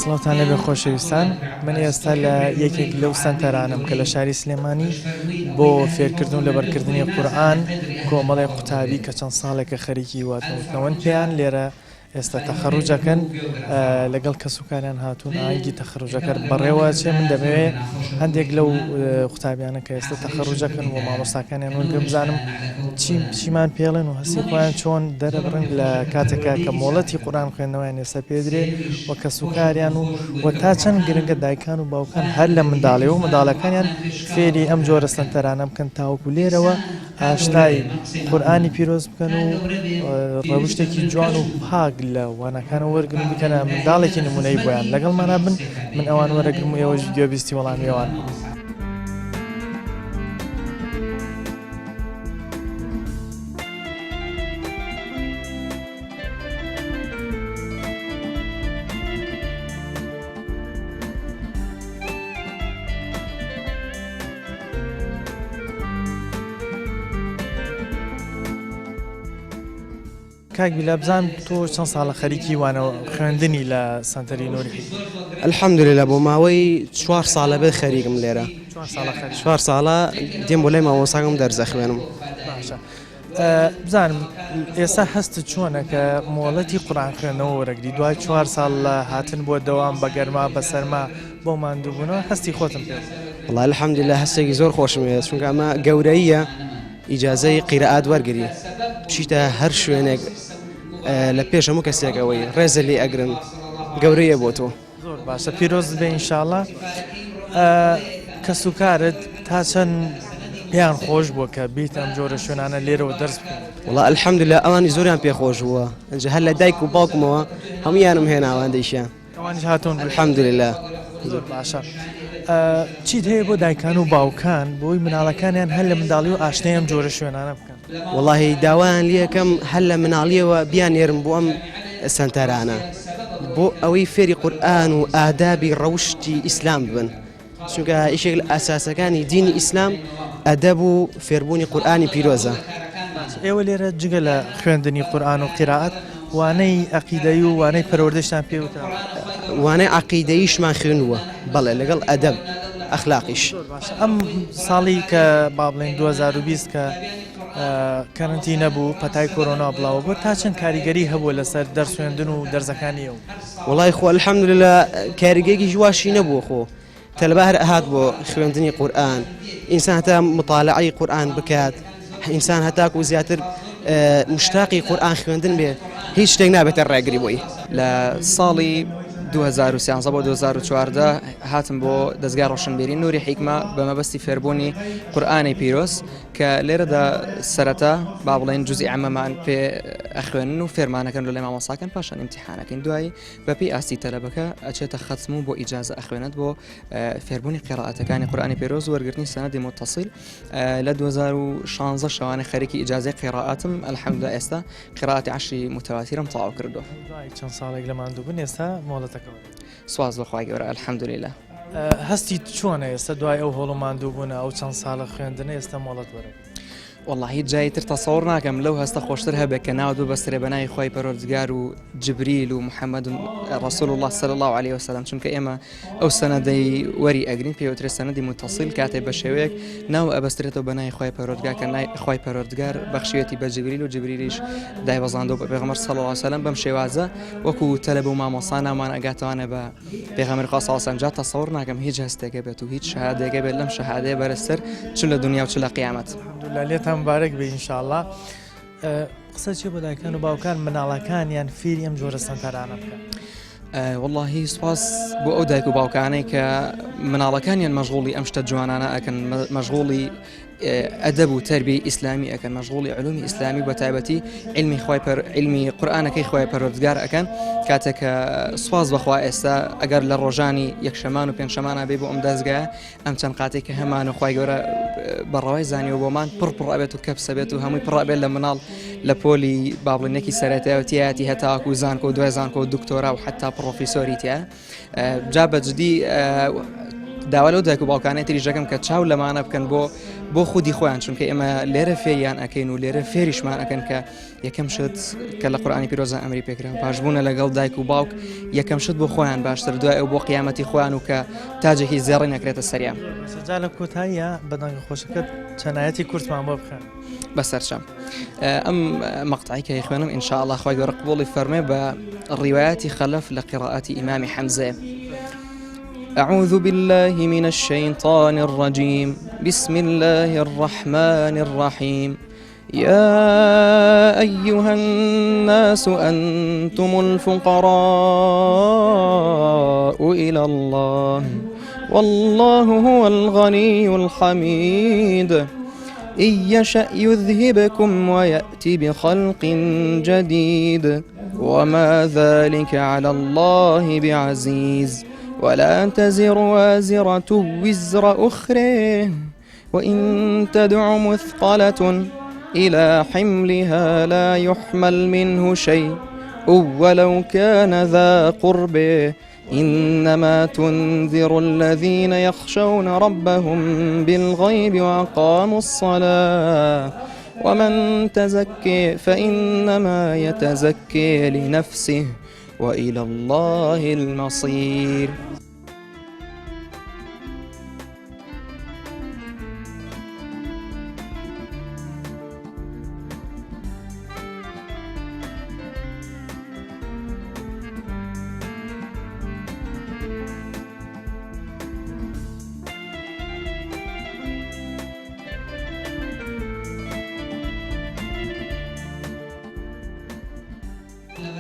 سڵاوتان لێبێ خۆشەویستان من ئێستا لە یەکێک لەو سەنتەرانەم کە لە شاری سلێمانی بۆ فێرکردن و لەبەرکردنی قورئان کۆمەڵێک قوتابی کە چەند ساڵێکە خەریکی واتنەوتنەوەن پێیان لێرە ئێستا تەخەڕوجەکەن لەگەڵ کەسوکاریان هاتوون ئاهەنگی تەخەڕوجەکە بەڕێوە چێ من دەمەوێ هەندێک لەو قوتابیانە کە ئێستا تەخەڕوجەکەن و مامۆستاکانیان وەرگرم بزانم چی چیمان پێڵێن و هەستی خۆیان چۆن دەرەبڕن لە کاتێکا کە مۆڵەتی قورئان خوێندنەوەیان ئێستا پێدرێ و کەسوکاریان و و تا چەند گرنگە دایکان و باوکان هەر لە منداڵی و منداڵەکانیان فێری ئەم جۆرە سەنتەرانە بکەن تاوەکو لێرەوە ئاشنای قورئانی پیرۆز بکەن و ڕەوشتێکی جوان و پاک لە وانەکانە وەرگن و بکەنە منداڵێکی نمونەی بۆیان لەگەڵمانە بن من ئەوان وەرەگرم و ئێوەش گوێبیستی وەڵامی ئەوان بن. کاک بیلا بزانم تۆ چەند ساڵە خەریکی وانە خوێندنی لە سەنتەری نوری حیکمە؟ الحمدللە بۆ ماوەی چوار ساڵە بێت خەریکم لێرە چوار ساڵە دێم بۆ لای مامۆستاکەم دەرس ئەخوێنم. باشە بزانم ئێستا هەستت چۆنە کە مۆڵەتی قورئان خوێندنەوە وەرەگری دوای چوار ساڵ لە هاتن بۆ دەوام بە گەرما بە سەرما بۆ ماندووبوونەوە هەستی خۆتم پێ بڵێ. وەڵا الحمدللە هەستێکی زۆر خۆشم هەیە چونکە ئەمە گەورەییە ئیجازەی قیرائات وەرگری بچیتە هەر شوێنێک لە پێش هەموو کەسێک ئەوەی ڕێزە لێ ئەگرن گەورەیە بۆ تۆ. زۆر باشە پیرۆز بێ ئینشاڵا کەسوکارت تا چەند پێیان خۆش بووە کە بیت ئەم جۆرە شوێنانە لێرەوە دەرس بکەن وڵا الحەمدلله ئەوانی زۆریان پێخۆش بووە ئەنجا هەر لە دایک و باوکمەوە هەمویانم هێناوە هەندێکیان ئەوانیش هاتوون الحەمدلله زۆر باشە چیت هەیە بۆ دایکان و باوکان بۆی مناڵەکانیان هەر لە منداڵی و ئاشنای ئەم جۆرە شوێنانە بکەن وەڵاهی داوایان لێکەم هەر لە مناڵیەوە بیاننێرم بۆ ئەم سەنتەرانە بۆ ئەوەی فێری قورئان و ئادابی ڕەوشتی ئیسلام ببن چونکە یەکێک لە ئەساسەکانی دینی ئیسلام ئەدەب و فێربوونی قورئانی پیرۆزە. ئێوە لێرە جگە لە خوێندنی قورئان و قیرائەت وانەی عەقیدەیی و وانەی پەروەردەشتان پێ وتراوە؟ وانەی عەقیدەییشمان خوێندووە بەڵێ لەگەڵ ئەدەب ئەخلاقیش. زۆر باشە ئەم ساڵی کە با بڵێین 2020 کە کەرەنتینە بوو پەتای کۆرۆنا بڵاوە بوو تا چەند کاریگەری هەبووە لەسەر دەرس خوێندن و دەرزەکانی ئەو؟ وەڵای خۆ الحمدللە کاریگەریی واشی نەبووە خۆ تەلەبە هەر ئەهات بۆ خوێندنی قورئان ئینسان هەتا مطالعەی قورئان بکات ئینسان هەتاکو زیاتر مشتاقی قورئان خوێندن بێ هیچ شتێک نابێتە ڕێگری بۆی. لە ساڵی 2013 بۆ 2014 هاتم بۆ دەزگای ڕۆشنبیری نوری حیکمە بە مەبەستی فێربوونی قورئانی پیرۆز کە لێرەدا سەرەتا با بڵێن جزئی عەمەمان پێ ئەخوێنن و فێرمانەکەن لە لای مامۆستاکەن پاشان ئیمتیحانەکەین دوایی بەپێی ئاستی تەلەبەکە ئەچێتە خەتم و بۆ ئیجازە ئەخوێنێت بۆ فێربوونی قیڕاعەتەکانی قورئانی پێرۆز وەرگرتنی سەنەدی موتەسیل لە 2016 شەوانە خەریکی ئیجازەی قیڕاعەتم الحمدلله ئێستا قیڕاعەتی عەشری متواترم تەواو کردووە. دوای چەند ساڵێک لە ماندووبوون ئێستا مۆڵەتەکە وەرگرت. سواز بۆ خوای گەورە الحمدلله. هەستی چۆنە ئێستا دوای ئەو هۆڵ و ماندووبوونە ئەو چەند ساڵە خوێندنە ئێستا مۆڵەت وەرەگرت؟ وەڵا هیچ جای تر تەسەوڕ ناکەم لەو هەستە خۆشتر هەبێ کە ناوت ببەسترێ بە ناوی خوای پەروەردگار و جبریل و محەممەد و ڕەسول الله صلی الله علیه وسلم چونکە ئێمە ئەو سەنەدەی وەری ئەگرین پێوترێ سەنەدی متصل کاتێ بە شێوەیەک ناو ئەبەسترێتەوە بە ناوی خوای پەروەردگار کە ناوی خوای پەروەردگار بەخشیەتی بە جبریل و جبریلیش دایبەزاندەوە بە پێغەمبەر صلی الله علیه وسلم بەم شێوازە وەکو تەلەبە و مامۆستا ناومان ئەگاتەوانە بە پێغەمبەری خوا صلی اللە علیە وسلم جا تەسەوڕ ناکەم هیچ هەستێکە بێت و هیچ شەهادەیەکە بێت لەم شەهادەیە بەرزتر چ لە دنیا و چ لە قیامەت. الحمدللە لێتان مبارەک بێ ان شاء اللە. قسە چیە بۆ دایکان و باوکان مناڵەکانیان فێری ئەم جۆرە سەنتەرانە بکەن؟ وەڵاهی سوپاس بۆ ئەو دایک و باوکانەی کە مناڵەکانیان مەشغوڵی ئەم شتە جوانانە ئەکەن مەشغوڵی ئەدەب و تەربیەی ئیسلامی ئەکەن مەشغوڵی علومی ئیسلامی بە تایبەتی علمی خوای پەر علمی قورئانەکەی خوای پەروەردگار ئەکەن کاتێک کە سواز بەخوا ئێستا ئەگەر لە ڕۆژانی یەکشەمان و پێنجشەمانە بێ بۆ ئەم دەستگایە ئەم چەند قاتێک کە هەمان و خوای گەورە بەڕەوای زانیەوە بۆمان پڕ پڕ ئەبێت و کەپسە بێت و هەمووی پڕ ئەبێت لە مناڵ لە پۆلی با بڵێن یەکی سەرەتایەوە تیایەتی هەتاکو زانکۆ دوای زانکۆ دکتۆرا و حتا پڕۆفیسۆری تیا جا بە جدی داوا لەو دایک و باوکانەی تریش دەکەم کە چاو لەمانە بکەن بۆ بۆ خودی خۆیان چونکە ئێمە لێرە فێریان ئەەکەین و لێرە فێریشمان ئەەکەن کە یەکەم شت کە لە قورئانی پیرۆزە ئەمری پێکرا باشبوونە لەگەڵ دایک و باوک یەکەم شت بۆ خۆیان باشتر دوای ئەو بۆ قیامەتی خۆیان و کە تاجێکی زێڕی نەکرێتە سەریان. جا لە کۆتاییە بە دەنگە خۆشەکەت چەند ئایەتی کورتمان بۆ بخوێن. بەسەرچم ئەم مەقتەعی کە خوێنم إن شاء الله خوای گەورە قبوڵی فەرمێ بە ڕیوایەتی خەلەف لە قراءەتی ئیمامی حەمزەیە. أعوذ بالله من الشيطان الرجيم بسم الله الرحمن الرحيم يا أيها الناس أنتم الفقراء إلى الله والله هو الغني الحميد إن يشأ يذهبكم ويأت بخلق جديد وما ذلك على الله بعزيز ولا تزر وازرة وزر أخرى وإن تدع مثقلة إلى حملها لا يحمل منه شيء ولو كان ذا قرب إنما تنذر الذين يخشون ربهم بالغيب وأقاموا الصلاة ومن تزكي فإنما يتزكي لنفسه وإلى الله المصير.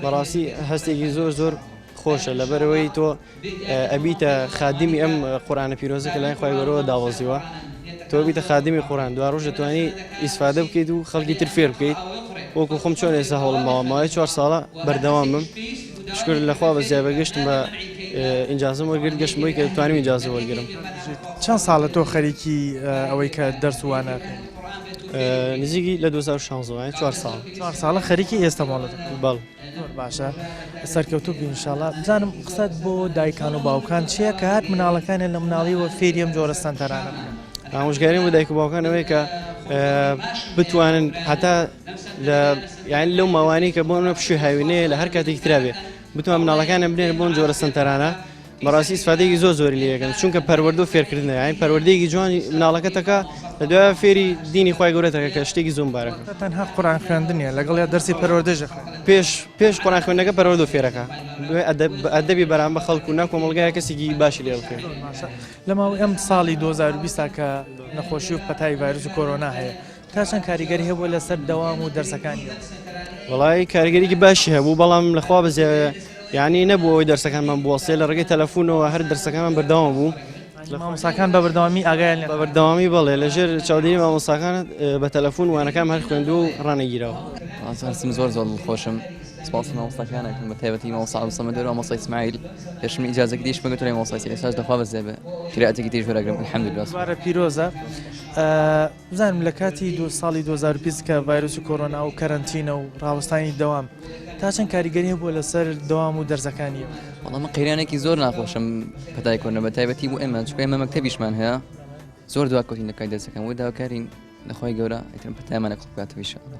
بەڕاستی هەستێکی زۆر زۆر خۆشە لەبەرەوەی تۆ ئەبیتە خادمی ئەم قورآانە پیرۆزە کە لای خی گەورەوە داوەزیوە تۆ بیتە خادمی قورآن دوا ڕۆژ دەتوانی ئیسفادە بکەیت و خەڵکی تر فێر بکەیت وەکو خۆم چۆن ئێستا هەوڵم ماوە ماوەی چوار ساڵە بەردەوام بم شکر لەخوا بە زیابە گەشتم بە ئینجازم وەرگرت گەشتم بۆی کە توانیم ئینجازە وەرگرم. چەند ساڵە تۆ خەریکی ئەوەی کە دەرس وانە نزیکی لە 2016 چوار ساڵ چوار ساڵە خەریکی ئێستا ماڵەت بەڵ زۆر باشە سەرکەوتوو بی انشاءاللە بزانم قسەت بۆ دایکان و باوکان چییە کە هات مناڵەکانیان لە مناڵیەوە فێری ئەم جۆرە سەنتەرانە بکەن؟ ئامۆژگاریم بۆ دایک و باوکان ئەوەیە کە بتوانن هەتا لە یان لەو ماوانەی کە بۆ پشووی هاوینەیە لە هەر کاتێکی ترا بێ بتوان مناڵەکانیان بنێن بۆ ئەم جۆرە سەنتەرانە بەڕاستی ئیسفادەیەکی زۆر زۆری لێ ئەکەن چونکە پەروەردە و فێرکردنە یانی پەروەردەیەکی جوانی مناڵەکەتەکە لە دوای فێری دینی خوای گەورەتەکە کە شتێکی زۆر مبارەکە تەنها قورئان خوێندن نییە لەگەڵ یا دەرسی پەروەردەش دەخوێنێت. پێش پێش قورئان خوێندنەکە پەروەردە و فێرەکە بە ئەدەبی بەرامبەر خەڵک و نا کۆمەڵگایە کەسێکی باشی لێ بکەوێت. باشە لە ماوەی ئەم ساڵی 2020 کە نەخۆشی و پەتای ڤایرۆس و کۆرۆنا هەیە تا چەند کاریگەری هەبووە لەسەر دەوام و دەرسەکانی؟ وەڵایی کاریگەریکی باشی هەبوو بەڵام لەخوا بەزێ یعنی نەبوو ئەوەی دەرسەکانمان بوەستێ لە ڕێگەی تەلەفۆنەوە هەر دەرسەکانمان بەردەوام بوو مامۆستاکان بە بەردەوامی ئاگایان بە بەردەوامی بەڵێ لەژێر چاودێری مامۆستاکان بە تەلەفۆن وانەکانم هەر خوێندووە و ڕانەگیراوە. هەستم زۆر زۆر دڵخۆشم سپاسی مامۆستاکانەکەم بە تایبەتی مامۆستا عەبدولسەمەد و مامۆستا ئیسماعیل پێشم ئیجازەکی دیش بگرتووە لای مامۆستا ئێستاش دەخوا بەزێ بێ قیرائەتێکی تریش وەرەگرم الحمدلله. دووبارە پیرۆزە. بزانم لە کاتی دو ساڵی 2020 کە ڤایرۆسی کۆرۆنا و کەرەنتینە و ڕاوەستانی دەوام تا چەند کاریگەری هەبووە لەسەر دەوام و دەرسەکانی؟ وەڵا من قەیرانێکی زۆر ناخۆشم پەتای کۆرۆنا بە تایبەتی بۆ ئێمە چونکە ئێمە مەکتەبیشمان هەیە زۆر دواکەوتین لە کای دەرسەکان بۆ داواکارین لە خوای گەورە ئیتر پەتایمان لە قوڵ بکاتەوە ئینشاءاللە.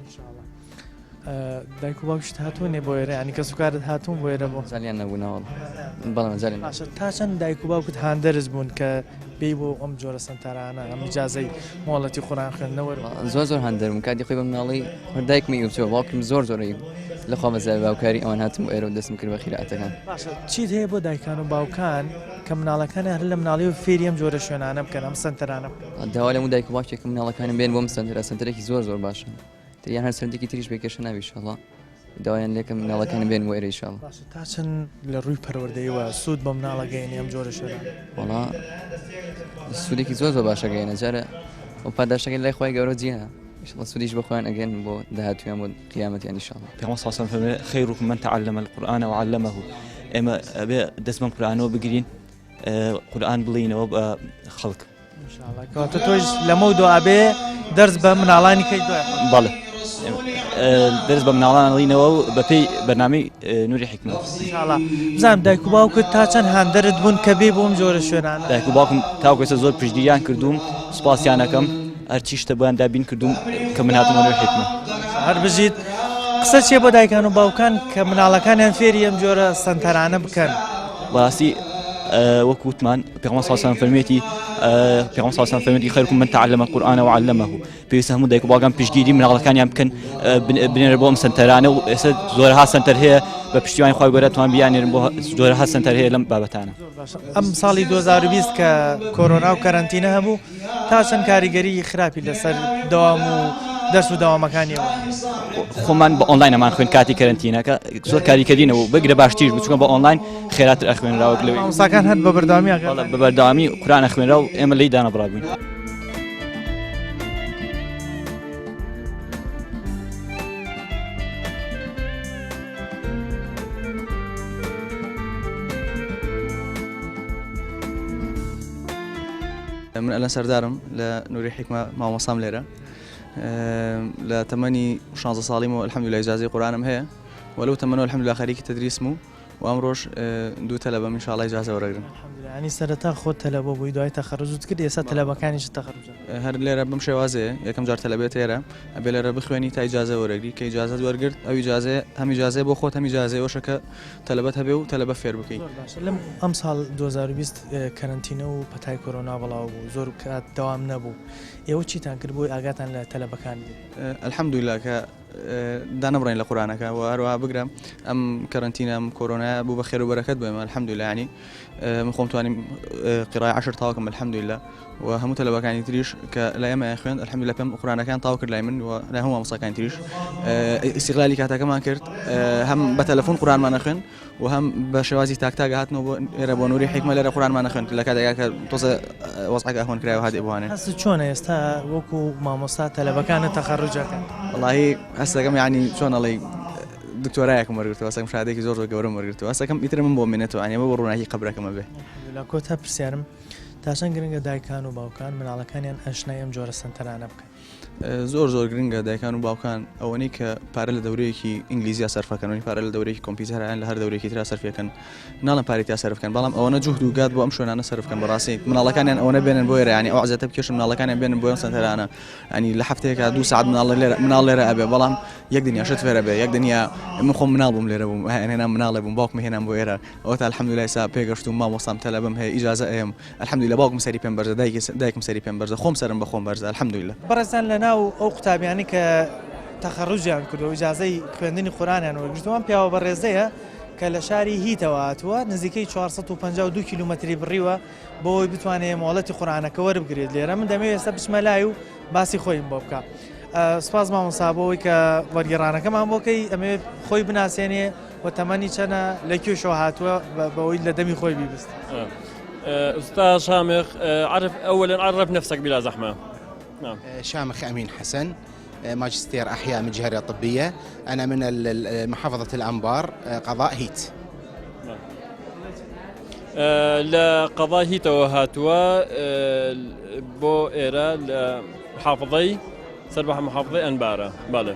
دایک و باوکیشت هاتوون بۆ ئێرە ینی کەس و کارت هاتوون بۆ ئێرە بۆ مەجالیان نەبوو ناوەڵا بەڵێ مەجالیان باشە تا چەند دایک و باوکت هاندەرت بوون کە بێی بۆ ئەم جۆرە سەنتەرانە ئەم ئیجازەی مۆڵەتی قورئان خوێندنە وەربگری؟ زۆر زۆر هاندەر بوون کاتی خۆی بە مناڵی هەر دایکم ئیوتووە باوکم زۆر زۆر ئی لەخوا بەزیاد باوکاری ئەوان هاتم بۆ ئێرە و دەستم کرد بە قیرائەتەکان. باشە چیت هەیە بۆ دایکان و باوکان کە مناڵەکانیان هەر لە مناڵیەوە فێری ئەم جۆرە شوێنانە بکەن ئەم سەنتەرانە بکەن؟ داوا لە هەموو دایک و باوکێکم مناڵەکانیان بێن بۆ ئەم سەنتەرە سەنتەرێکی زۆر زۆر باشە تر یان هەر سەنتەرێکی تریش بێ کێشە نابێ ئیشەڵا داوایان لێکەم مناڵەکانم بێن بۆ ئێرە ئیشەڵا. باشە تا چەند لە ڕووی پەروەردەیەوە سوود بە مناڵ ئەگەیەنێ ئەم جۆرە شوێنانە؟ وەڵا سوودێکی زۆر زۆر باش ئەگەیەنێ جارێ ئەو پاداشتەکەی لای خوای گەورە جیهە ئیشەڵا سوودیش بە خۆیان ئەگەیەنن بۆ داهاتوویان بۆ قیامەتیان ئیشەڵا. پێغەمبەر صلی اللە علیه و سلم فەرمووی خیرکم من تعلم القرآن وعلمه ئێمە ئەبێ دەست بەم قورئانەوە بگرین قورئان بڵێینەوە بە خەڵک. ئینشاڵڵا کەواتە تۆش لەمەو دو ئەبێ دەرس بە مناڵانی کەی دوای بەڵێ دەرس بە مناڵان ئەڵینەوە و بەپێی بەرنامەی نوری حیکمەت ئینشاڵڵا بزانم دایک و باوکت تا چەند هاندەرت بوون کە بێ بۆم جۆرە شوێنانە دایک و باوکم تاوەکو ئێستا زۆر پشتگیریان کردووم سوپاسیان ئەکەم. هەرچی شتە بۆیان دابین کردوم کە من هاتمە نوری حیکمە. هەر بژیت. قسە چیە بۆ دایکان و باوکان کە مناڵەکانیان فێری ئەم جۆرە سەنتەرانە بکەن؟ بەڕاستی وەک وتمان پێغەمبەر صلی الله علیه و سلم فەرموویەتی پێغەمبەر صلی الله علیه و سلم فەرموویەتی خیرکم من تعلم القرآن وعلمه پێویستە هەموو دایک و باوکان پشتگیری مناڵەکانیان بکەن بنێرە بۆ ئەم سەنتەرانە و ئێستا زۆرەها سەنتەر هەیە بە پشتیوانی خوای گەورە توان بیانێرن بۆ زۆرەها سەنتەر هەیە لەم بابەتانە. ئەم ساڵی 2020 کە کۆرۆنا و کەرەنتینە هەبوو تا چەند کاریگەری خراپی لەسەر دەوام و دەرس و دەوامەکانیەوە؟ خۆمان بە ئۆنلاین ئەمان خوێن کاتی کەرەنتینەکە زۆر کاریگەری نەبوو بگرە باشتریش بوو چونکە بە ئۆنلاین خێراتر ئەخوێنرا وەک لەوەی مامۆستاکان هەر بە بەردەوامی بەڵێ بە بەردەوامی قورئان ئەخوێنرا و ئێمە لێی دانەبڕابووین. من ئەلەن سەردارم لە نوری حیکمە مامۆسام لێرە لە تەمەنی 16 ساڵیمەوە الحمدلله ئیجازەی قورئانم هەیە و لەو تەمەنەوە الحمدلله خەریکی تدریسم و و ئەمڕۆش دوو تەلەبەم ان شاء الله ئیجازە وەرەگرن. الحمدلله یانی سەرەتا خۆت تەلەبە بووی دوای تەخەروجت کرد ئێستا تەلەبەکانیشت تەخەروج ئەکەن. هەر لێرە بەم شێوازەیە یەکەم جار تەلەبێت ئێرە ئەبێ لێرە بخوێنی تا ئیجازە وەرەگری کە ئیجازەت وەرگرت ئەو ئیجازەیە هەم ئیجازەیە بۆ خۆت هەم ئیجازەی ئەوەشە کە تەلەبەت هەبێ و تەلەبە فێر بکەی. زۆر باشە لەم ئەمساڵ 2020 کەرەنتینە و پەتای کۆرۆنا بڵاو بوو زۆر کات دەوام نەبوو ئێوە چیتان کرد بۆی ئاگاتان لە تەلەبەکان بێ؟ الحمدللە کە دانەبڕین لە قورئانەکە و هەروەها بگرە ئەم کەرەنتینە ئەم کۆرۆنایە بوو بە خێر و بەرەکەت بۆ ئێمە الحمدللە یانی من خۆم توانیم قیڕای عەشر تەواو کەم الحمدللە و هەموو تەلەبەکانی تریش کە لای ئێمە خوێند الحمدللە پێم قورئانەکان تەواو کرد لای من و لای هەموو مامۆستاکانی تریش ئیستیغلالی کاتەکەمان کرد هەم بە تەلەفۆن قورئانمان ئەخوێند و هەم بە شێوازی تاک تاک هاتنەوە بۆ ئێرە بۆ نوری حیکمە لێرە قورئانمان ئەخوێند لە کاتێکا کە تۆزە وەزعەکە ئەهوەن کرایەوە هاتێ بۆ هانێ. هەستت چۆنە ئێستا وەکو مامۆستا تەلەبەکانت تەخەروج ئەکەن؟ وەڵاهی هەستەکەم یانی چۆن ئەڵێی دکتۆرایەکم وەرگرتووە هەستەکەم شەهادەیەکی زۆر زۆر گەورەم وەرگرتووە هەستەکەم ئیتر من بۆ مێنێتەوە یانی ئەمە بۆ ڕووناکی قەبرەکەم ئەبێ. الحمدللە کۆتا پرسیارم تا چەند گرنگە دایکان و باوکان مناڵەکانیان ئاشنای ئەم جۆرە سەنتەرانە بکەن؟ زۆر زۆر گرنگە دایکان و باوکان ئەوەنەی کە پارە لە دەورەیەکی ئینگلیزیا سەرفەکەن و پارە لە دەورەیەکی کۆمپیوتەر یان لە هەر دەورێکی ترا سەرفەکەن ناڵێم پارەی تیا سەرف بکەن بەڵام ئەوەنە جوهد و گات بۆ ئەم شوێنانە سەرف بکەن بەڕاستی مناڵەکانیان ئەوەنە بێنن بۆ ئێرە یانی ئەو عەزیەتە بکێشن مناڵەکانیان بێنن بۆ ئەم سەنتەرانە ینی لە هەفتەیەکا دوو ساعت مناڵ لێرە مناڵ لێرە ئەبێ بەڵام یەک دنیا شت فێرە بێ یەک دنیا من خۆم مناڵ بووم لێرە بووم هێنام مناڵێ بووم باوکم هێنام بۆ ئێرە ئەوە تا الحمدلله ئێستا پێگەشتوم مامۆستام تەلەبەم هەیە ئیجازە ئەیەم الحمدللە باوکم سەری پێم بەرزە دایکی دایکم سەری پێم بەرزە خۆم سەرم بە خۆم بەرزە الحمدللە. بەڕێزتان لەناو ئەو قوتابیانەی کە تەخەروجیان کردووە و ئیجازەی خوێندنی قورئانیان وەرگرتووە ئەم پیاوە بەڕێزەیە کە لە شاری هیتەوە هاتووە نزیکەی 452 کیلومەتری بڕیوە بۆ ئەوەی بتوانێت مۆڵەتی قورئانەکە وەربگرێت لێرە من دەمەوێت ئێستا بچمە لای و باسی خۆیم بۆ بکە سپاس مامۆستا بۆ ئەوەی کە وەرگێڕانەکەمان بۆ کەی ئەمەوێت خۆی بناسێنێ و تەمەنی چەنە لە کوێشەوە هاتووە بەوەی لە دەمی خۆی بیبست. أستاذ شامخ عرف أولا عرف نفسك بلا زحمة نعم. شامخ أمين حسن ماجستير أحياء مجهرية طبية أنا من محافظة الأنبار قضاء هيت نعم. لە قەضای هیتەوە هاتووە بۆ ئێرە لە محافظەی سەر بە محافظەی ئەنبارە بەڵێ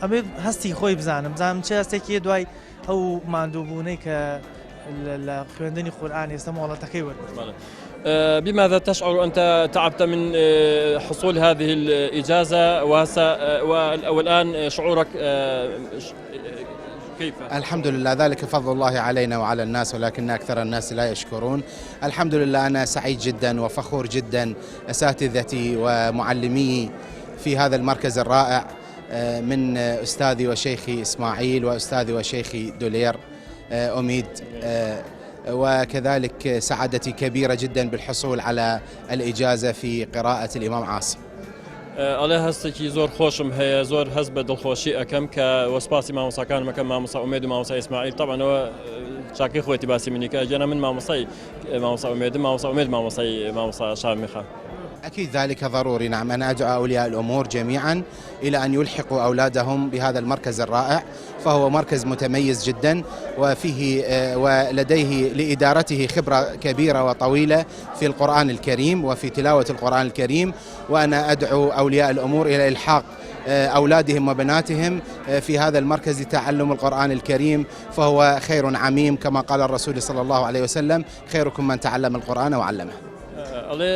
ئەمێ هەستی خۆی بزانم بزانم چه هەستێکی دوای ئەو ماندووبوونەی کە لە خوێندنی قورئان ئێستا مۆڵەتەکەی وەرگرت. بماذا تشعر أنت تعبت من حصول هذه الإجازة والآن شعورك كيف؟ الحمد لله ذلك فضل الله علينا وعلى الناس ولكن أكثر الناس لا يشكرون الحمد لله أنا سعيد جدا وفخور جدا أساتذتي ومعلمي في هذا المركز الرائع من أستاذي وشيخي إسماعيل وأستاذي وشيخي دولير أميد وكذلك سعادتي كبيرة جدا بالحصول على الإجازة في قراءة الإمام عاصم. ئەڵێ هەستێکی زۆر خۆشم هەیە زۆر هەست بە دڵخۆشی ئەەکەم کە وەسپاسی مامۆساکانم ئەکەم مامۆسا ئومێد و مامۆسا ئیسماعیل تەبعەن چاکەی خۆیەتی باسی منی کە گیانە من مامۆسای مامۆسا ئومێدم مامۆسا ئومێد مامۆسای مامۆسا شامیخە. أكيد ذلك ضروري نعم أنا أدعو أولياء الأمور جميعا إلى أن يلحقوا أولادهم بهذا المركز الرائع فهو مركز متميز جدا وفيه ولديه لإدارته خبرة كبيرة وطويلة في القرآن الكريم وفي تلاوة القرآن الكريم وأنا أدعو أولياء الأمور إلى إلحاق أولادهم وبناتهم في هذا المركز لتعلم القرآن الكريم فهو خير عميم كما قال الرسول صلى الله عليه وسلم خيركم من تعلم القرآن وعلمه. ئەڵێ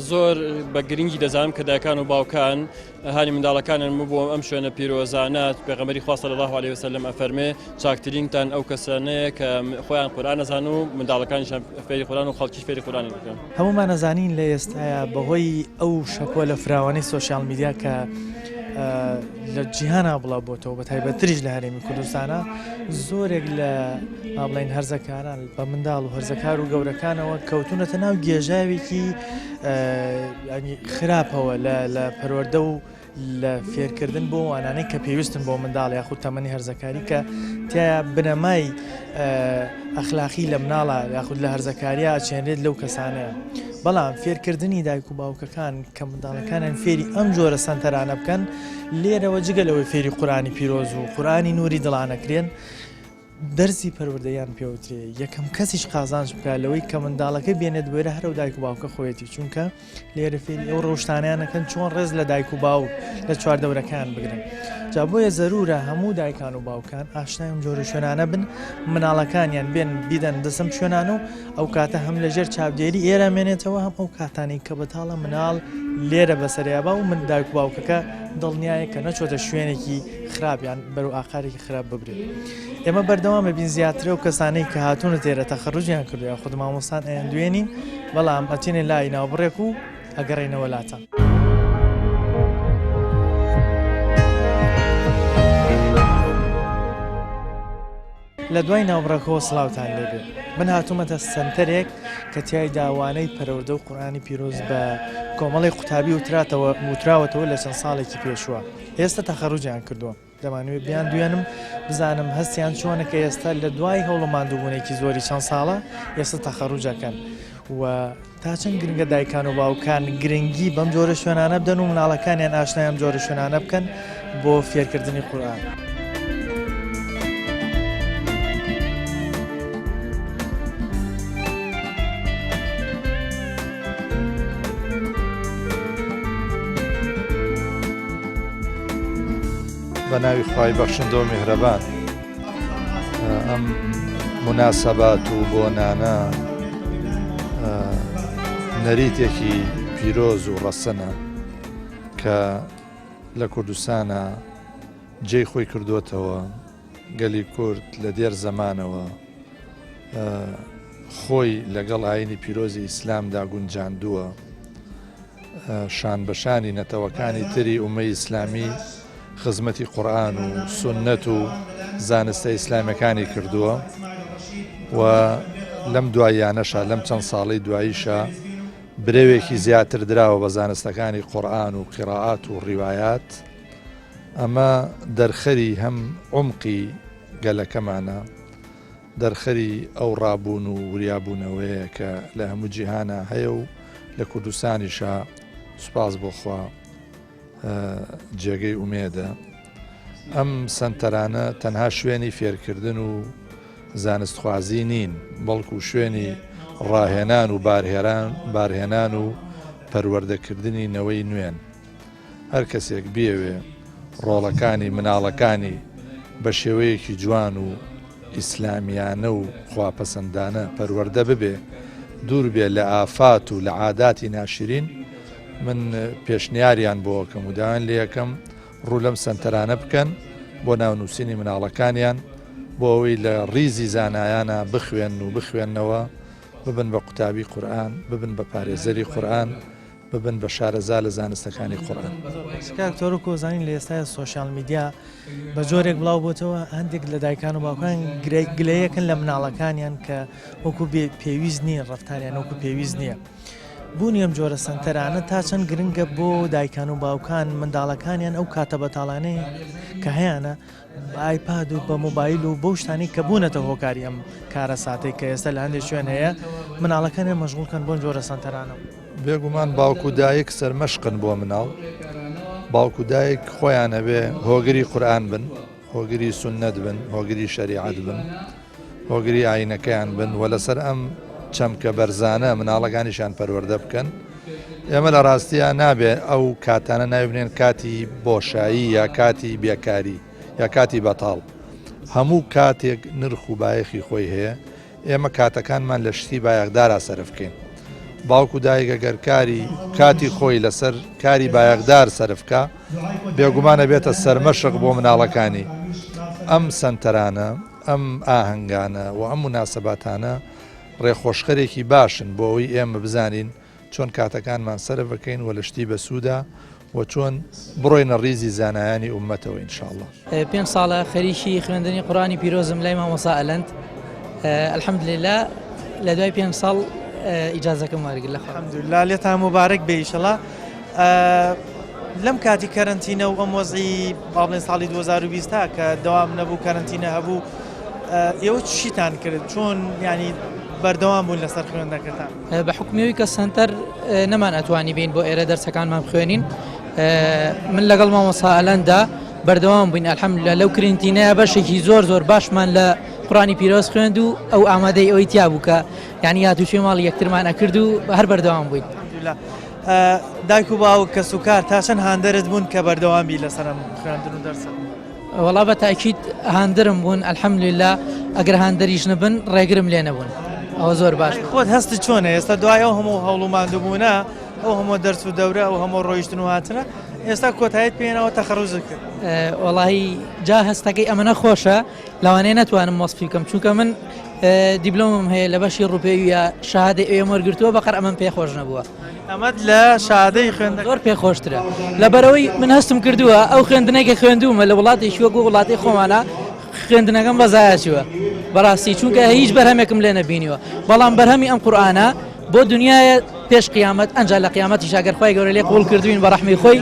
زۆر بە گرنگی دەزانم کە دایکان و باوکان هانی منداڵەکانیان بۆ ئەم شوێنە پیرۆزانە پێغەمبەری خوا صلی الله علیه وسلم ئەفەرمێ چاکترینتان ئەو کەسانەیە کە خۆیان قورئان ئەزان و منداڵەکانیشان فێری قورئان و خەڵکیش فێری قورئانی بکەن. هەموومان ئەزانین لە ئێستایا بەهۆی ئەو شەپۆلە فراوانەی سۆشیال میدیا کە لە جیهانا بڵاو بۆتەوە بە تایبەتتریش لە هەرێمی کوردستانە زۆرێک لە با بڵێین هەرزەکاران بە منداڵ و هەرزەکار و گەورەکانەوە کەوتونەتە ناو گێژاوێکی خراپەوە لە پەروەردە و لە فێرکردن بۆ وانانەی کە پێویستن بۆ منداڵ یاخود تەمەنی هەرزەکاری کە تایە بنەمای ئەخلاقی لە مناڵە یاخود لە هەرزەکاریە ئەچێنرێت لەو کەسانەیە بەڵام فێرکردنی دایک و باوکەکان کە منداڵەکانیان فێری ئەم جۆرە سەنتەرانە بکەن لێرەوە جگە لەوەی فێری قورئانی پیرۆز و قورئانی نوری دڵانەکرێن دەرسی پەروەردەیان پێوترێ یەکەم کەسیش قازانج بکە لەوەی کە منداڵەکە بێنێت بۆێرە هەرو دایک و باوکە خۆیەتی چونکە لێرە فێری ئەو ڕەوشتانیان ئەکەن چۆن ڕێز لە دایک و باوک لە چواردەورەکان بگرن جا بۆیە زەرورە هەموو دایکان و باوکان ئاشنای ئەم جۆرە شوێنانە بن مناڵەکانیان بێن بیدەن دەسم شوێنان و ئەو کاتە هەم لەژێر چاودێری ئێرە مێنێتەوە هەم ئەو کاتانەی کە بەتاڵە مناڵ لێرە بەسەریابا و من دایک و باوکەکە دڵنیایە کە نەچۆتە شوێنێکی خراپ یان بەرەو ئاقارێکی خراپ ببرێت ئێمە بەردەوام بین زیاتر و کەسانەی کە هاتوونە تێرە تەخەڕوجیان کردو یاخود مامۆستان ئەیان دوێنین بەڵام ئەچینە لای ناوبڕێک و ئەگەڕێینەوە لاتان. لە دوای ناوبڕەکەوە سڵاوتان لێبێ من هاتوومەتە سەنتەرێک کە تیایدا وانەی پەرەوردە و قورئانی پیرۆز بە کۆمەڵی قوتابی وتراتەوە وتراوەتەوە لە چەند ساڵێکی پێشووە ئێستا تەخەڕوجیان کردووە دەمانەوێت بیان دوێنم بزانم هەستیان چۆنە کە ئێستا لە دوای هەوڵ و ماندووبوونێکی زۆری چەند ساڵە ئێستا تەخەڕوجەکەن و تا چەند گرنگە دایکان و باوکان گرنگی بەم جۆرە شوێنانە بدەن و مناڵەکانیان ئاشنای ئەم جۆرە شوێنانە بکەن بۆ فێرکردنی قورئان. بە ناوی خوای بەخشندە و میهرەبان ئەم مناسبات و بۆنانە نەریتێکی پیرۆز و ڕەسەنە کە لە کوردستانە جێی خۆی کردوتەوە گەلی کورد لە دێر زەمانەوە خۆی لەگەڵ ئاینی پیرۆزی ئیسلامدا گونجاندووە شانبەشانی نەتەوەکانی تری ئومەی ئیسلامی خزمەتی قورئان و سوننەت و زانستە ئیسلامیەکانی کردووە و لەم دواییانەشا لەم چەند ساڵەی دواییشا برەوێکی زیاتر دراوە بە زانستەکانی قورئان و قیڕائات و ڕیوایات ئەمە دەرخەری هەم عومقی گەلەکەمانە دەرخەری ئەو ڕابوون و وریابوونەوەیە کە لە هەموو جیهانا هەیە و لە کوردستانیشا سوپاس بۆ خوا جێگەی ئومێدە. ئەم سەنتەرانە تەنها شوێنی فێرکردن و زانستخوازی نین، بەڵکو شوێنی ڕاهێنان و بارهێنان و پەروەردەکردنی نەوەی نوێن. هەر کەسێک بیەوێ ڕۆڵەکانی، مناڵەکانی بە شێوەیەکی جوان و ئیسلامیانە و خواپەسەندانە پەروەردە ببێ، دوور بێ لە ئافات و لە عاداتی ناشرین، من پێشنیاریان بۆ ئەکەم و داوایان لێ ئەکەم ڕوو لەم سەنتەرانە بکەن بۆ ناونووسینی مناڵەکانیان بۆ ئەوەی لە ڕیزی زانایانە بخوێنن و بخوێننەوە، ببن بە قوتابی قورئان، ببن بە پارێزەری قورئان. ببن بە شارەزا لە زانستەکانی قورئان. کاک تۆر وەکو ئەزانین لە ئێستایا سۆشیال میدیا بە جۆرێک بڵاو بۆتەوە هەندێک لە دایکان و باوکان گلەیەکن لە مناڵەکانیان کە وەکو پێویست نییە ڕەفتاریان وەکو پێویست نییە. بوونی ئەم جۆرە سەنتەرانە تا چەند گرنگە بۆ دایکان و باوکان منداڵەکانیان ئەو کاتە بەتاڵانەی کە هەیانە بە ئایپاد و بە مۆبایل و بەو شتانەی کە بوونەتە هۆکاری ئەم کارەساتەی کە ئێستا لە هەندێک شوێن هەیە مناڵەکانیان مەشغوڵ کەن بۆن جۆرە سەنتەرانەوە. بێگومان باوک و دایک سەرمەشقن بۆ مناڵ، باوک و دایک خۆیان ئەبێ هۆگری قورئان بن، هۆگری سوننەت بن، هۆگری شەریعەت بن، هۆگری ئاینەکەیان بن و لەسەر ئەم چەمکە بەرزانە مناڵەکانیشیان پەروەردە بکەن. ئێمە لە ڕاستیا نابێ ئەو کاتانە ناوی بنێن کاتی بۆشایی یا کاتی بێکاری یا کاتی بەتاڵ. هەموو کاتێک نرخ و بایەخی خۆی هەیە، ئێمە کاتەکانمان لە شتی بایەخدارا سەرف بکەین. باوک و دایک ئەگەر کاری کاتی خۆی لەسەر کاری بایەخدار سەرف کا بێگومان ئەبێتە سەرمەشق بۆ مناڵەکانی. ئەم سەنتەرانە، ئەم ئاهەنگانە و ئەم موناسەباتانە ڕێخۆشکەرێکی باشن بۆ ئەوەی ئێمە بزانین چۆن کاتەکانمان سەرف بکەین و لە شتی بەسوودا و چۆن بڕۆینە ڕیزی زانایانی ئوممەتەوە ان شاء اللە. پێنج ساڵە خەریکی خوێندنی قورئانی پیرۆزم لای مامۆستا ئەلەند الحمدللە لە دوای پێنج ساڵ ئیجازەکەم وەرگرت لە خوا. الحمدللە لێتان موبارەک بێ ئیشەڵا لەم کاتی کەرەنتینە و ئەم وەزعی با بڵێن ساڵی 2020 کە دەوام نەبوو کەرەنتینە هەبوو ئێوە چیتان کرد چۆن ینی بەردەوام بوون لەسەر خوێندنەکەتان؟ بە حوکمی ئەوی کە سەنتەر نەمان ئەتوانی بین بۆ ئێرە دەرسەکانمان بخوێنین من لەگەڵ مامۆسا ئەلەندا بەردەوام بووین الحمدلله لەو کرنتینەیە بەشێکی زۆر زۆر باشمان لە قورانی پیرۆز خوێند و ئەو ئامادەی ئەوەی تیا بوو کە یعنی هاتوچۆی ماڵی یەکترمان ئەکرد و هەر بەردەوام بووین دایک و باوک کەس و کار تا چەند هاندەرت بوون کە بەردەوام بی لەسەر ئەم خوێندن و دەرسە؟ وەڵا بە تاکید هاندرم بوون الحمدللە ئەگەر هاندەریش نەبن ڕێگرم لێ نەبوون ئەوە زۆر باش خۆت هەستی چۆنە ئێستا دوای ئەو هەموو هەوڵ و ماندووبوونە ئەو هەموو دەرس و دەورە ئەو هەموو ڕۆیشتن و هاتنە ئێستا کۆتاییت پێناوە تەخەڕوزت کرد وەڵی جا هەستەکەی ئەمەنە خۆشە لەوانەیە نەتوانم وەسفی بکەم چونکە من دیبلۆمم هەیە لە بەشی ڕوپێویە شادەی ئەوێم وەرگرتووە بەقەر ئەمەم پێخۆش نەبووە ئەمەت لە شادەی خوێندن زۆر پێ خۆشترە لەبەرەوەی من هەستم کردووە ئەو خوێندنەی کە خوێندوومە لە وڵاتێکی وەکو وڵاتی خۆمانە خوێندنەکەم بەزایە چووە بەڕاستی چونکە هیچ بەرهەمێکم لێ نەبینیوە بەڵام بەرهەمی ئەم قورئانە بۆ دنیاە پێش قیامەت ئەنجا لە قیامەتیش ئەگەر خوای گەورە لێ قبوڵ کردوین بە ڕەحمی خۆی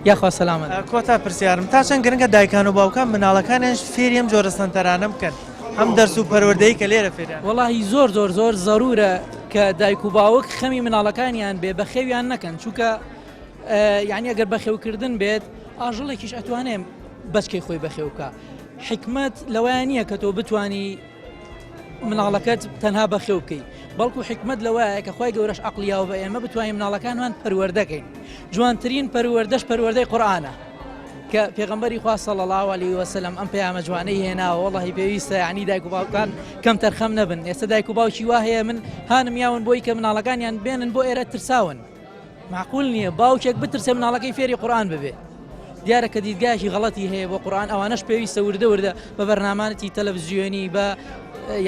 یاخوا سەلامەت. کۆتا پرسیارم تا چەند گرنگە دایکان و باوکان مناڵەکانیان فێری ئەم جۆرە سەنتەرانە بکەن ئەم دەرس و پەروەردەی کە لێرە فێریان وەڵاهی زۆر زۆر زۆر زەرورە کە دایک و باوک خەمی مناڵەکانیان بێ بەخێویان نەکەن چونکە یعنی ئەگەر بەخێوکردن بێت ئاژەڵێکیش ئەتوانێ بەچکەی خۆی بەخێو بکە حکمت لەوەیان نییە کە تۆ بتانی مناڵەکەت تەنها بەخێو بکەی بەڵکو حکمت لەوەیە کە خی گەورەش عقلیاوە بە ئێمە بتوانین مناڵەکانمان پەروەردەکەین جوانترین پەروەردەش پەروەردەی قورآانە کە پێغەمبەری خوا صلی اللە علیه وسلم ئەم پەیامە جوانەی هێناوە وەڵاهی پێویستە یعنی دایک و باوکان کەم تەرخەم نەبن ئێستا دایک و باوکی وا هەیە من هانم یاون بۆی کە مناڵەکانیان بێنن بۆ ئێرە ترساون معقول نییە باوکێک بترسێ مناڵەکەی فێری قورآن ببێ دیارە کە دیدگایەکی غەڵەتی هەیە بۆ قورآن ئەوانەش پێویستە وردە وردە بە بەرنامانەتی تەلەڤزیۆنی بە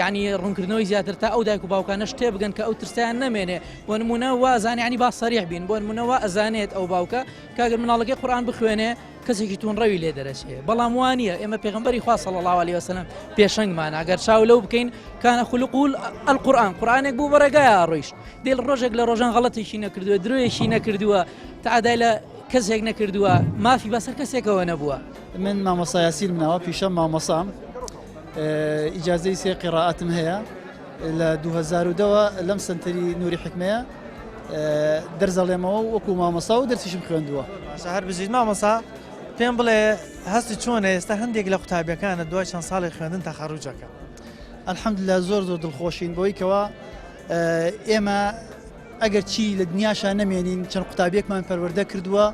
یعنی ڕوونکردنەوەی زیاتر تا ئەو دایک و باوکانەش تێبگەن کە ئەو ترسیان نەمێنێ بۆ نمونە وازانێ ینی با سەریح بین بۆ نمونە وا ئەزانێت ئەو باوکە کە گەر مناڵەکەی قورئان بخوێنێ کەسێکی توندڕەوی لێ دەرەچێ بەڵام وانە ئێمە پێغمبەری خوا صلی الله علیه وسلم پێشەنگمان ئەگەر چاو لەو بکەین کانە خلقول القرآن قورئانێک بوو بە ڕێگای ڕۆیشت دێل ڕۆژێک لە ڕۆژان غەڵەتێکی نەکردووە درۆیەکی نەکردووە تەعدای لە کەسێک نەکردووە مافی بەسەر کەسێکەوە نەبووە. من مامۆستا یاسین مناوە پیشەم مامۆسام ئیجازەی سێ قیڕائەتم هەیە لە 2010ەوە لەم سنتەری نوری حکمەیە دەرس ئەڵێمەوە وەکو مامۆستا و دەرسیشم خوێندووە. باشە هەر بژیت مامۆستا پێم بڵێ هەستی چۆنە ئێستا هەندێک لە قوتابیەکانت دوای چەند ساڵێک خوێندن تەخەروج ئەکەن؟ الحمدللە زۆر زۆر دڵخۆشین بەوەی کەوا ئێمە ئەگەر چی لە دنیاشا نەمێنین چەند قوتابیەکمان پەروەردە کردووە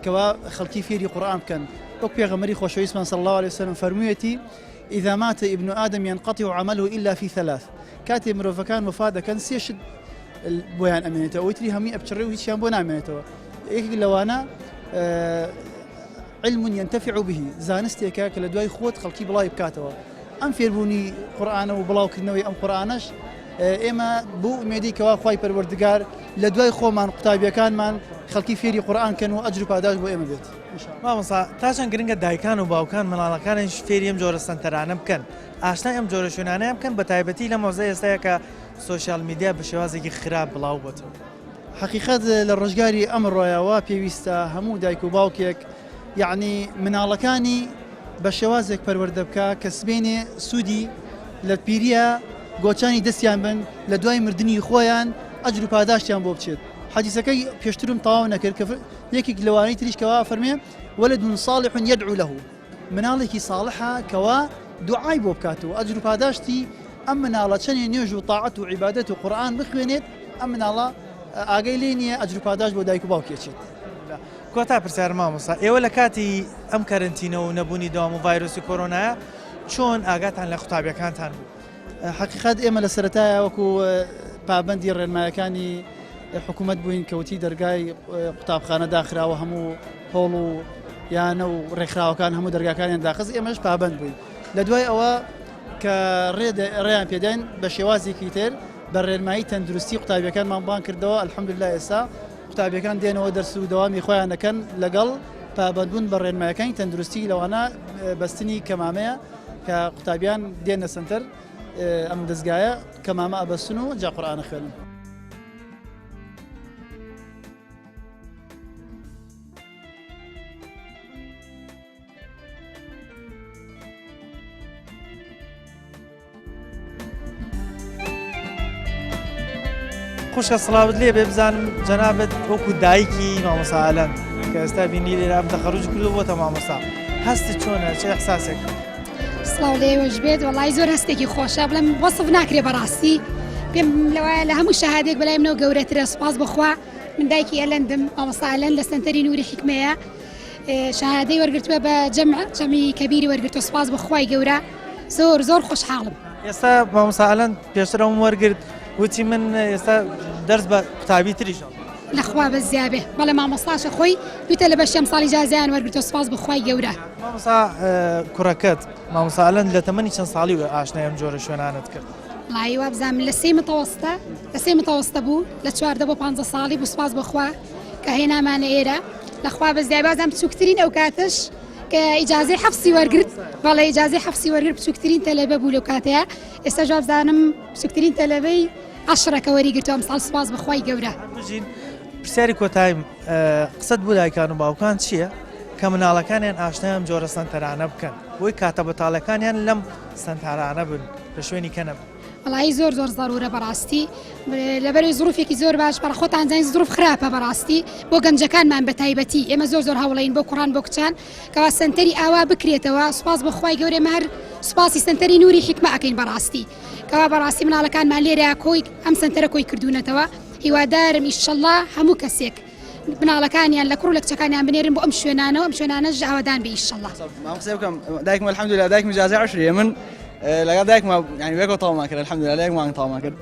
کەوا خەڵکی فێری قورئان بکەن وەک پێغەمبەری خۆشەویستمان صلی الله علیه وسلم فەرموویەتی اذا مات ابن آدم ينقطع عمله الا في ثلاث کاتێ مرۆڤەکان وەفا دەکەن سێ شت بۆیان ئەمێنێتەوە ئەوی تری هەمووی ئەپچڕێ و هیچیان بۆ نامێنێتەوە یەکێک لەوانە علم ينتفع به زانستێکە کە لە دوای خۆت خەڵکی بڵاوی بکاتەوە ئەم فێربوونی قورآانە و بڵاوکردنەوەی ئەم قورآانەش ئێمە بۆ ئومێدی کەوا خوای پەروەردگار لە دوای خۆمان قوتابیەکانمان خەڵکی فێری قورآن کەن و ئەجر و پاداش بۆ ئێمە بێت مامۆستا تا چەند گرنگە دایکان و باوکان منداڵەکانیش فێری ئەم جۆرە سەنتەرانە بکەن ئاشنای ئەم جۆرە شوێنانەیان بکەن بە تایبەتی لەم وەزعەی ئێستایا کە سۆشیال میدیا بە شێوازێکی خراپ بڵاو بۆتەوە. حەقیقەت لە ڕۆژگاری ئەمڕۆیا وا پێویستە هەموو دایک و باوکێک یەعنی مناڵەکانی بە شێوازێک پەروەردە بکا کە سبەینێ سوودی لە پیریە گۆچانی دەستیان بن لە دوای مردنی خۆیان ئەجر و پاداشتیان بۆ بچێت حەدیسەکەی پێشترم تەواو نەکرد کە یەکێک لەوانەی تریش کەوا فەرمێ ولد صالح يدعو له مناڵێکی ساڵحە کەوا دوعای بۆ بکات و ئەجر و پاداشتی ئەم مناڵە چەنێ نوێژ و تاعەت و عیبادەت و قورئان بخوێنێت ئەم مناڵە ئاگای لێ نییە ئەجر و پاداشت بۆ دایک و باوکی ئەچێت. کۆتا پرسیار مامۆستا ئێوە لە کاتی ئەم کەرنتینە و نەبوونی دەوام و ڤایرۆسی کۆرۆنایە چۆن ئاگاتان لە قوتابیەکانتان بوو؟ حەقیقەت ئێمە لە سەرەتایە وەکو پابەندی ڕێنمایەکانی. حکوومەت بووین کەوتی دەرگای قوتابخانە داخراوە هەموو هۆڵ و یانە و ڕێکخراوەکان هەموو دەرگاکانیان داخست ئێمەش پابند بووین لە دوای ئەوە کە ڕێیان پێداین بە شێوازێکی تر بە ڕێنمایی تەندروستی قوتابیەکانمان بانگ کردەوە الحمدلله ئێستا قوتابیەکان دێنەوە دەرس و دەوامی خۆیان دەکەن لەگەڵ پابەندبوون بە ڕێنمایەکانی تەندروستی لەوانە بەستنی کەمامەیە کە قوتابیان دێنە سنتەر ئەم دەستگایە کەمامە ئەبەستن و جا قورئانە خوێنن. خوشکە سڵاوت لێ بێ بزانم جەنابت وەکو دایکی مامۆستا ئالەند کە ئێستا بینی لێرە ئەم تەخەروج کردو بۆتە مامۆستا هەستت چۆنە چه احساسێک سڵاو لێوەش بێت وەڵی زۆر هەستێکی خۆشە بڵێم وەسف ناکرێ بەڕاستی پێم لەوایە لە هەموو شەهادێک بەلای منەوە گەورەترە سوپاس بخوا من دایکی ئەلەندم مامۆستا ئەلەند لە سەنتەری نوری حیکمەیە شەهادەی وەرگرتووە بە جەمع جەمی کەبیری وەرگرتووە سوپاس بۆ خوای گەورە زۆر زۆر خۆشحاڵم. ئێستا مامۆستا ئەلەند پێشتر ئەوم وەرگرت وتی من ئێستا دەرس بە قوتابی تریش ئەڵێم. لەخوا بەزیابێ بەڵێ مامۆستاشە خۆی دوو تەلەبەش ئەمساڵ ئیجازەیان وەرگرتووە سوپاس بۆ خوای گەورە. مامۆستا کوڕەکەت مامۆستا ئەلەند لە تەمەنی چەند ساڵی ئاشنای ئەم جۆرە شوێنانەت کرد؟ وەڵایی وابزانم لە سێی متەوەستە لە سێی متەوەستە بوو لە 14 بۆ 15 ساڵی بوو سوپاس بۆ خوا کە هێنامانە ئێرە لەخوا بەزیای بازم بچووکترین ئەو کاتەش کە ئیجازەی حەفسی وەرگرت بەڵێ ئیجازەی حەفسی وەرگرت بچووکترین تەلەبە بوو لەو کاتەیە ئێستا وابزانم بچووکترین تەلەبەی عەشرەکە وەری گرتووە ئەمساڵ سوپاس بە خوای گەورە. بژین پرسیاری کۆتاییم قسەت بۆ دایکان و باوکان چییە کە مناڵەکانیان ئاشنای ئەم جۆرە سەنتەرانە بکەن بۆی کاتە بەتاڵەکانیان لەم سەنتارانە بن لە شوێنی کە نەبن؟ وەڵایی زۆر زۆر زەرورە بەڕاستی لەبەرەی زروفێکی زۆر باش بەڕ خۆتان زانین زروف خراپە بەڕاستی بۆ گەنجەکانمان بە تایبەتی ئێمە زۆر زۆر هەوڵین بۆ کوڕان بۆ کچان کەوا سەنتەری ئاوا بکرێتەوە سوپاس بۆ خوای گەورە ئێمە هەر سوپاسی سەنتەری نوری حیکمە ئەکەین بەڕاستی کەوا بەڕاستی مناڵەکانمان لێرە کۆی ئەم سەنتەرە کۆی کردوونەتەوە هیوادارم ئیشەڵا هەموو کەسێک مناڵەکانیان لە کوڕ و لە کچەکانیان بنێرن بۆ ئەم شوێنانە و ئەم شوێنانەش ئاوەدان بێ ئیشەڵا. مام قسەی بکەم دایکم الحمدلله دایکم اجازه عشریە من لەگەڵ دایکم یعنی وێکەوە تەواومان کرد الحمدلله لە یەک مانگ تەواومان کرد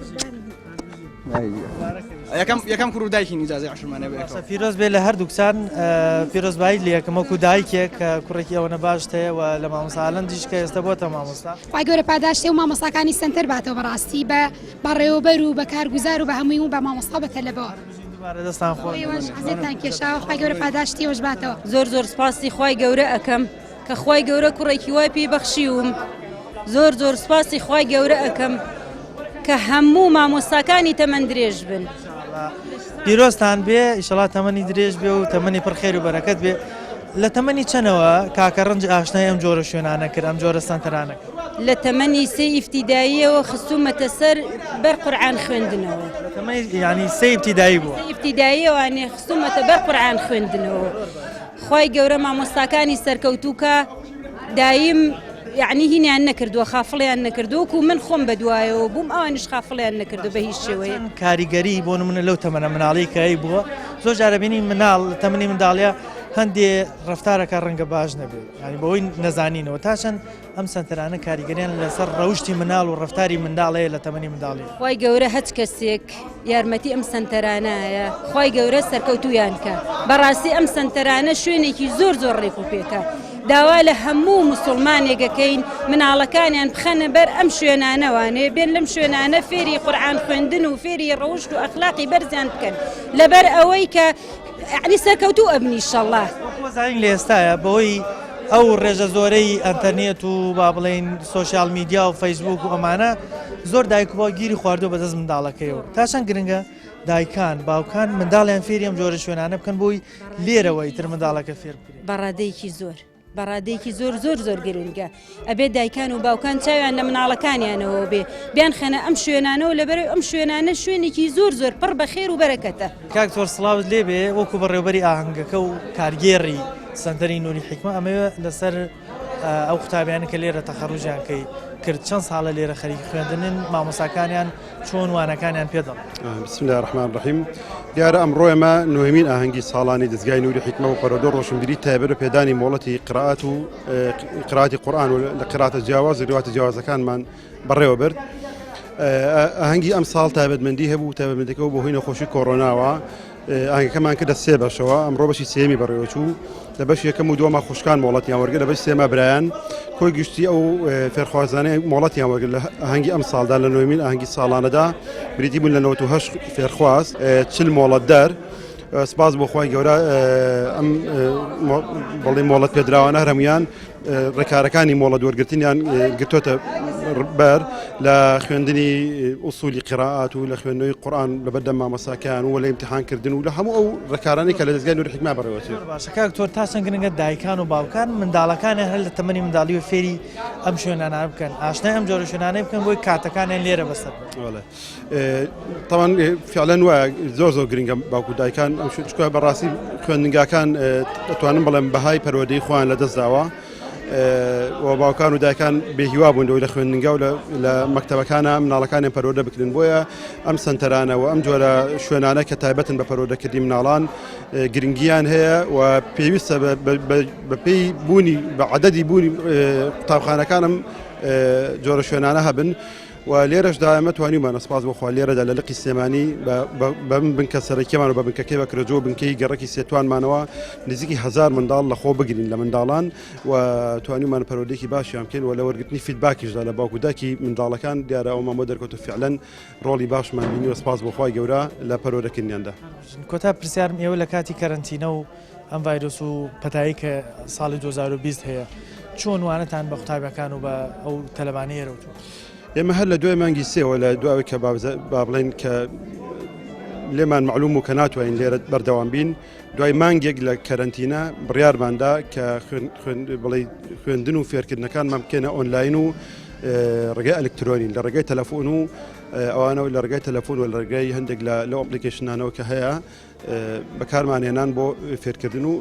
یەکەم یەکەم کوڕ و دایکین ئیجازەی عشرمان هەبێ باشە پیرۆز بێ لە هەردووکتان پیرۆزبایی لە یەکەم وەکو دایکێک کە کوڕێکی ئەوەنە باشت هەیە و لە مامۆستا ئالەندیش کە ئێستا بۆتە مامۆستا. خوای گەورە پاداشتی ئەو مامۆستاکانی سەنتەر باتەوە بەڕاستی بە بەڕێوەبەر و بە کارگوزار و بە هەمووی و بە مامۆستا و بە تەلەبەوە. دووبارە دەستان خۆش. ئێوەش عەزێتتان کێشاوە خوای گەورە پاداشتی ئێوەش باتەوە. زۆر زۆر سوپاسی خوای گەورە ئەکەم کە خوای گەورە کوڕێکی وای پێ بەخشیوم زۆر زۆر سوپاسی خوای گەورە ئەکەم کە هەموو مامۆستاکانی تەمەن درێژ بن. پیرۆزتان بێ ئیشەڵا تەمەنی درێژ بێ و تەمەنی پڕ خێر و بەرەکەت بێ لە تەمەنی چەنەوە کاکە ڕەنج ئاشنای ئەم جۆرە شوێنانە کرد ئەم جۆرە سەنتەرانە کرد؟ لە تەمەنی سێ ئیفتیداییەوە خستوومەتە سەر بەر قورعان خوێندنەوە. لە تەمەنی یانی سێ ئیبتیدایی بووە؟ سێ ئیبتیداییەوانێ خستوومەتە بەر قورعان خوێندنەوە. خوای گەورە مامۆستاکانی سەرکەوتوو کە دایم یعنی هینیان نەکردووە خافڵیان نەکردووە وەکو من خۆم بەدوایەوە بووم ئەوانیش خافڵیان نەکردو بە هیچ شێوەیەک. کاریگەری بۆ نمونە لەو تەمەنە مناڵی کە هەی بووە زۆر جارە بینی مناڵ لە تەمەنی منداڵە هەندێ ڕەفتارەکە ڕەنگە باش نەبێت یعنی بەوەی نەزانینەوە تا چەند ئەم سەنتەرانە کاریگەریان لەسەر ڕەوشتی منداڵ و ڕەفتاری منداڵ هەیە لە تەمەنی منداڵی. خوای گەورە هەچ کەسێک یارمەتی ئەم سەنتەرانایە خوای گەورە سەرکەوتویان کە بەڕاستی ئەم سەنتەرانە شوێنێکی زۆر زۆر ڕێک و پێکە داوا لە هەموو مسوڵمانێک ئەکەین مناڵەکانیان بخەنە بەر ئەم شوێنانەوانێ بێن لەم شوێنانە فێری قورئان خوێندن و فێری ڕەوشت و ئەخلاقی بەرزیان بکەن لەبەر ئەوەی کە یەعنی سەرکەوتوو ئەبن ئیشەڵا. وەکو ئەزانین لە ئێستایا بەهۆی ئەو ڕێژە زۆرەی ئەنتەرنێت و با بڵێین سۆشیال میدیا و فەیسبوک و ئەمانە زۆر دایک و باوک گیری خواردووە بەدەست منداڵەکەیەوە تا چەند گرنگە دایکان باوکان منداڵیان فێری ئەم جۆرە شوێنانە بکەن بۆی لێرەوە ئیتر منداڵەکە فێر بکرێت. بە ڕادەیەکی زۆر. بە ڕادەیەکی زۆر زۆر زۆر گرنگە ئەبێ دایکان و باوکان چاویان لە مناڵەکانیانەوە بێ بیانخەنە ئەم شوێنانەوە لەبەرەوەی ئەم شوێنانە شوێنێکی زۆر زۆر پڕ بە خێر و بەرەکەتە. کاک تۆر سڵاوت لێبێ وەکو بەڕێوبەری ئاهەنگەکە و کارگێڕی سەنتەری نوری حیکمە ئەمەوێ لەسەر ئەو قوتابیانە کە لێرە تەخەڕوجیان کەی کرد چەند ساڵە لێرە خەریکی خوێندنن مامۆستاکانیان چۆن وانەکانیان پێ دەڵێن؟ بسم اللە الرحمن الرحیم دیارە ئەمڕۆ ئێمە نۆهەمین ئاهەنگی ساڵانی دەزگای نوری حیکمە و پەروەردە و ڕۆشنبیری تایبەت بە پێدانی مۆڵەتی قرائەت و قرائەتی قورئان و لە قرائەتە جیاواز و ڕواتە جیاوازەکانمان بەڕێوە برد. ئاهەنگی ئەمساڵ تایبەتمەندی هەبوو، تایبەتمەندەکە بۆ هۆی نەخۆشی کۆرۆناوە ئاهەنگەکەمان کردە سێ بەشەوە، ئەمڕۆ بەشی سێمی بەڕێوەچوو، لە بەشی یەکەم و دووەما خوشکان مۆڵەتیان وەرگرت، لە بەشی سێما برایان. کۆی گشتی ئەو فێرخوازانەی مۆڵەتیان وەرگرت لە ئاهەنگی ئەمساڵدا لە نۆیەمین ئاهەنگی ساڵانەدا بریتی بوون لە 98 فێرخواز، 40 مۆڵەتدەر. سپاس بۆ خوای گەورە ئەم بەڵێ مۆڵەت پێدراوانە هەر هەموویان ڕێکارەکانی مۆڵەت وەرگرتنیان گرتۆتە بەر لە خوێندنی ئوسولی قیرائات و لە خوێندنەوەی قورئان لەبەردەم مامۆستاکان و لە ئیمتیحانکردن و لە هەموو ئەو ڕێکارانەی کە لە دەزگای نوری حیکمە بەڕێوەچێت. زۆر باشە کاک تۆر تا چەند گرنگە دایکان و باوکان منداڵەکانیان هەر لە تەمەنی منداڵیوە فێری ئەم شوێنانە بکەن ئاشنای ئەم جۆرە شوێنانەی بکەن بۆی کاتەکانیان لێرە بەسەر بەرن. تاوان فعلەن وایە زۆر زۆر گرنگە باوکو دایکان ئەم چکە بەڕاستی خوێندنگاکان دەتوانم بڵێم بەهای پەروەردەی خۆیان لە دەستداوە و باوکان و دایکان بێهیوا بوون لەوەی لە خوێندنگا و لە مەکتەبەکانە مناڵەکانیان پەروەردە بکرن بۆیە ئەم سنتەرانە و ئەم جۆرە شوێنانە کە تایبەتن بە پەروەردەکردنی مناڵان گرنگیان هەیە و پێویستە بەپێی بوونی بە عدەدی بوونی قوتابخانەکانم جۆرە شوێنانە هەبن. و لێرەشدا ئێمە توانیومانە سپاس بۆ خوا لێرەدا لە لقی سلێمانی بەم بنکە سەرەکیمان و بە بنکەکەی بەکرەجۆ و بنکەی گەڕەکی سێتوانمانەوە نزیکی هەزار منداڵ لە خۆ بگرین لە منداڵان و توانیومان پەروەردەیەکی باشیان بکەین و لە وەرگرتنی feedback یشدا لە باوک و دایکی منداڵەکان دیارە ئەومان بۆ دەرکەوت و فعلەن ڕۆڵی باشمان بینیوە سپاس بۆ خوای گەورە لە پەروەردەکردنیاندا. کۆتا پرسیارم ئێوە لە کاتی کەرەنتینە و ئەم ڤایرۆس و پەتایی کە ساڵی 2020 هەیە چۆن وانەتان بە قوتابیەکان و بە ئەو تەلەبانەی ئێرە وتووە؟ ئێمە هەر لە دوای مانگی سێوە لە دوای کە با بڵێن کە لێمان معلوم و کە ناتوانین لێرە بەردەوام بین دوای مانگێک لە کەرەنتینە بڕیارماندا کە بڵێ خوێندن و فێرکردنەکانمان بکەینە ئۆنلاین و ڕێگەی ئەلکترۆنی لە ڕێگەی تەلەفۆن و ئەوانەوە لە ڕێگەی تەلەفۆن و لە ڕێگەی هەندێک لە لەو application انەوە کە هەیە بەکارمان هێنان بۆ فێرکردن و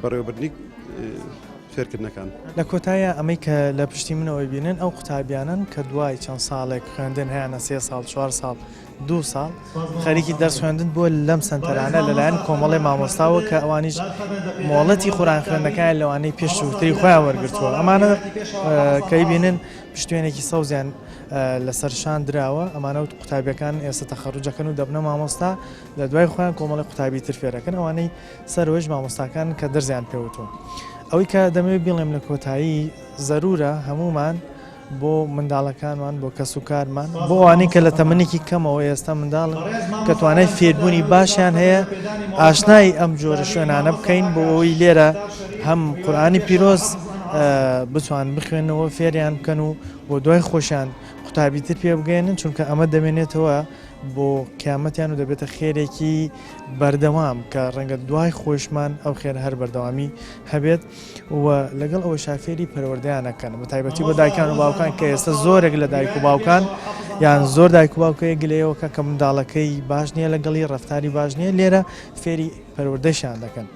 بەڕێوەبردنی فێرکردنەکان. لە کۆتاییا ئەمەی کە لە پشتی منەوە ئەیبینن ئەو قوتابیانەن کە دوای چەند ساڵێک خوێندن هەیانە سێ ساڵ چوار ساڵ دوو ساڵ خەریکی دەرس خوێندن بووە لەم سەنتەرانە لەلایەن کۆمەڵی مامۆستاوە کە ئەوانیش مۆڵەتی قورئان خوێندنەکانیان لەوانەی پێشووتری خۆیان وەرگرتووە ئەمانە کە ئەیبینن پشتوێنێکی سەوزیان لەسەر شان دراوە ئەمانە قوتابیەکان ئێستا تەخەروجەکەن و دەبنە مامۆستا لە دوای خۆیان کۆمەڵی قوتابی تر فێرەکەن ئەوانەی سەرەوەیش مامۆستاکان کە دەرزیان پێوتوون. ئەوەی کە دەمەوێت بیڵێم لە کۆتایی زەرورە هەموومان بۆ منداڵەکانمان بۆ کەس و کارمان بۆ ئەوانەی کە لە تەمەنێکی کەمەوە ئێستا منداڵن کە توانای فێربوونی باشیان هەیە ئاشنای ئەم جۆرە شوێنانە بکەین بۆ ئەوەی لێرە هەم قورئانی پیرۆز بتوان بخوێنەوە فێریان بکەن و بۆ دوای خۆشیان قوتابی تر پێ بگەێنن چونکە ئەمە دەمێنێتەوە بۆ قیامەتیان و دەبێتە خێرێکی بەردەوام کە ڕەنگە دوای خۆشمان ئەو خێرە هەر بەردەوامی هەبێت و لەگەڵ ئەوە شافێری پەروەردەیانەکەن بە تایبەتی بۆ دایکان و باوکان کە ئێستا زۆرێک لە دایک و باوکان یان زۆر دایک و باوکەیە گلەیەوەکە کە منداڵەکەی باش نییە لەگەڵی ڕفتاری باش نییە لێرە فێری پەروەردەشیان دەکەن.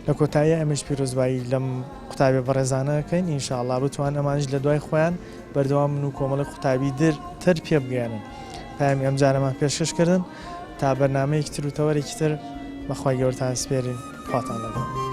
لە کۆتایی ئەمەش پیرۆزبایی لەم قوتابیە بەڕێزانە ئەکەین ان شاء اللە بتوان ئەمانیش لە دوای خۆیان بەردەوام بن و کۆمەڵی قوتابی در تر پێ بگەیەنن پەیامی ئەمجارەمان پێشکەش کردن تا بەرنامەیەکی تر و تەوەرێکی تر بەخوای گەورەتان سپێرین خواتان لەگەڵ.